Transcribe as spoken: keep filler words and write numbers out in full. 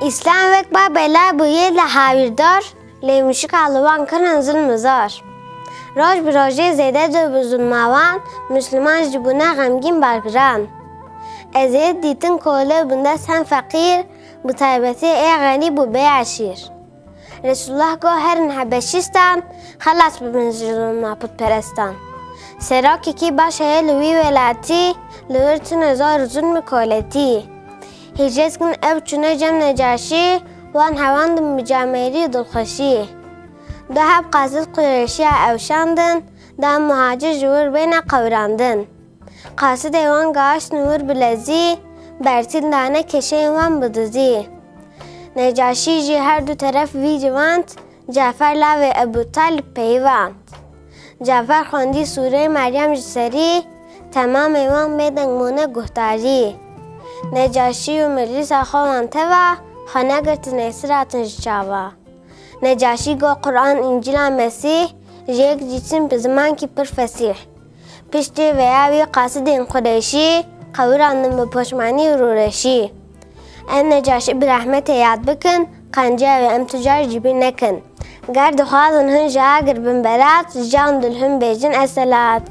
Îslam wek ba bela bûye li hawîrdar, lê muşika li wan kirin zilm û zar. Roj bi rojê zêde dibû zulma wan, Misliman jî bûne xemgîn bargiran. Eziyet dîtin kole bûn dest hem feqîr, bi taybetî ê xerîb û bêeşîr. Resulullah got herin Hebeşistan, xelas bibin ji zulma putperestan. Serakekî baş heye li wî welatî, li wir tune zor û zulm û koletî. Hicret kin ew çûne cem Necaşî, wan hewandin bi camêrî û dilxweşî. Du heb qasid Qurêşiya ew şandin, da muhacir ji wir bêne qewirandin. Qasidê wan gaştin wir bi lezî, bertîl dane kêşeyên wan bi dizî. Necaşî jî her du teref vî civand, Cafer lavê Ebû Talib peyivand. Cafer xwendî sûreyê Meryem ji serî, temamê wan bêdeng bûne guhdarî. Necaşî û meclisa xwe wan teva, xwe negirtin êsir hatin ji çava. Necaşî got Quran, Încîla, Mesîh, ji yek cî çin bi zimankî pir fesîh. Piştî veya wî qasidên Qurêşî, qewirandin bi poşmanî û rûreşî. Em Necaşî bi rehmetê yad bikin, qenciya wê em tu car cîbî nekin. Ger dixwazin hin ji agir bin belat, ji can dilhun bêjin eselat.